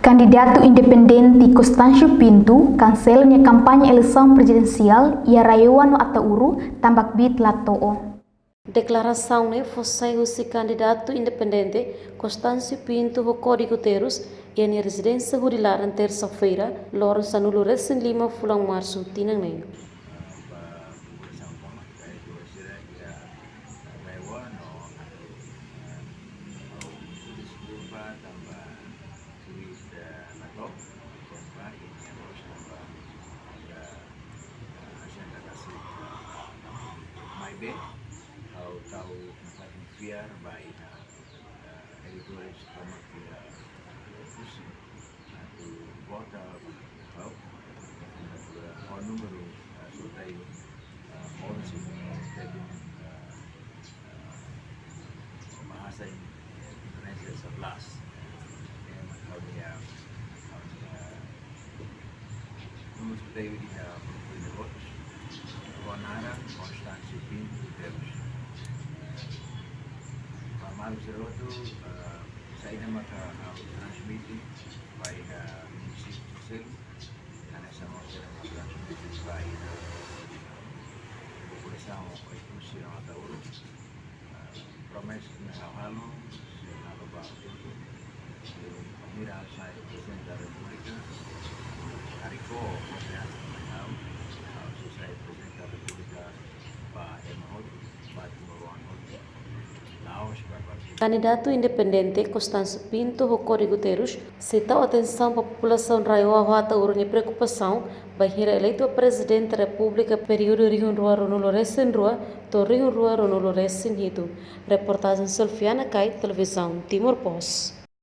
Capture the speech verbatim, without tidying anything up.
Kandidatu independente Constâncio Pinto kansela nia kampaña eleisaun prezidensiál iha RAEOA no Ataúro, tanba kbiit la to'o. Deklarasaun ne'e fó sai husi kandidatu independente Constâncio Pinto ho Código Terus iha nia rezidénsia Hudi Laran, tersa-feira, loron sanulu resin lima fulan Marsu tinan ne'e. Ba populasaun tomak, ka itu sira iha RAEOA no Ataúro. Ha'u deskulpa tanba kbiit, eh, la to'o, tanba ini harus tanba ada, eh, asyanda kasih, eh, maibé ha'u tau nafatin fiar ba iha, eh, eleitores tomak iha, eh, husi atu vota ba ha'u, ho númeru, eh, sorteiu, eh, onze, eh, tebin, eh, eh, bahasa Indonesia sebelas. Eh, mak ha'u nia, ha'u nia, númeru sorteiu iha, eh, portfólio de votus. Ho naran Constâncio Pinto Guterres. Ba maluk sira hotu, eh, saida maka ha'u transmite ba iha munisípiu seluk, hanesan mós sira maka transmite ba iha populasaun, ba iha sira Ataúro. Eh, promesa ne'ebé ha'u halo, sei halo ba hotu. Bainhira ha'u sai Prezidente da Repúblika, karik ho konfiansa ba ha'u, ha'u sei sai Prezidente da Repúblika ba ema hotu, ba timoroan hotu, la'ós ba partidu. Kandidatu independente Constâncio Pinto ho Código Terus sei tau atensaun ba populasaun RAEOA ho Ataúro nia preokupasaun bainhira eleitu ba Prezidente Repúblika períodu rihun rua ruanulu resin rua to'o rihun rua ruanulu resin hitu. Reportajen Selfiana Kai, Televizaun Timor Post.